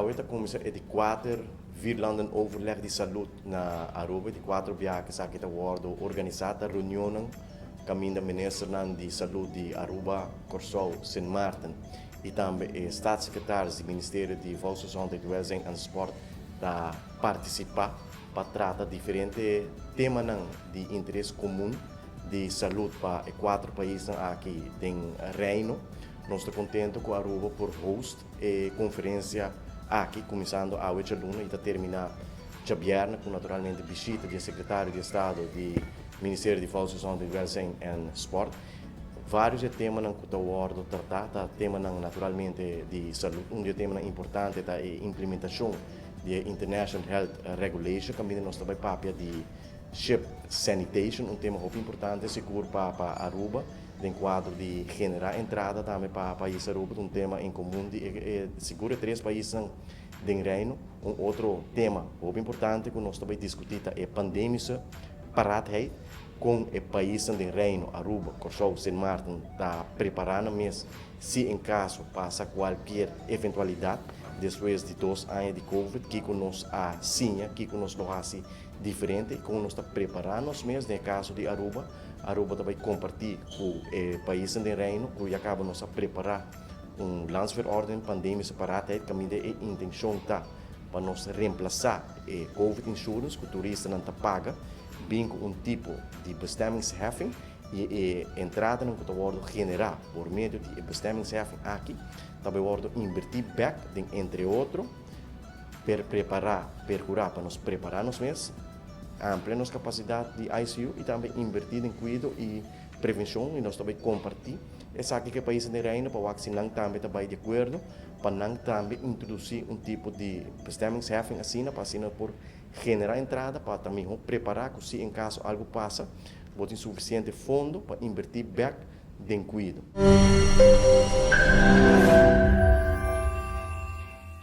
Awe ta cuminsa e di cuater Vierlandenoverleg di Salud na Aruba. E di cuatro biaha cu esaki ta wordo organisa ta reunionnan caminda ministernan di Salud di Aruba, Corsou, Sint Maarten y tambe e staatssecretaris di Ministerio di Volksgezondheid, Welzijn en Sport ta participa pa trata diferente temanan di interes comun di salud pa e cuatro paisnan aki den Reino. Nos ta contento cu Aruba por host e conferencia aki cuminsando awe djaluna y ta termina djabièrnè cu naturalmente bishita di e Secretario di Estado di Ministerio di Volksgezondheid, Welzijn en Sport. Varios e temanan cu ta wordo trata ta temanan naturalmente di salud. Un di e temanan importante ta e implementacion di e International Health Regulation caminda nos ta bay papia di Ship Sanitation, un tema hopi importante sigur pa pa Aruba den cuadro di genera entrada tambe pa pais Aruba. Ta un tema en comun di e sigur e tres paisnan den Reino. Un otro tema hopi importante cu nos ta bay discuti ta e pandemische paraatheid, con e paisnan den Reino, Aruba, Corsou, Sint Maarten, ta prepara nan mes si en caso pasa cualkier eventualidad despues di dos aña di Covid, kico nos a siña, kico nos lo haci diferente y con nos ta prepara nos mes den e caso di Aruba. Aruba ta bay comparti cu e paisnan den Reino cu ya caba nos a prepara un landsverordening pandemische paraatheid caminda e intencion ta pa nos reemplasa e Covid insurance cu turistanan ta paga bin cu un tipo di bestemmingsheffing y e entradanan cu ta wordo genera por medio di e bestemmingsheffing aki ta bay wordo inverti bek den entre otro per prepara, percura pa nos prepara nos mes, amplia nos capacidad di ICU y tambe inverti den cuido y prevencion y nos ta bay comparti esaki cu e paisnan den Reino pa wak si nan tambe ta bay di acuerdo pa nan tambe introduci un tipo di bestemmingsheffing asina pa asina por genera entrada pa ta miho prepara cu si en caso algo pasa bo tin suficiente fondo pa inverti bek den cuido.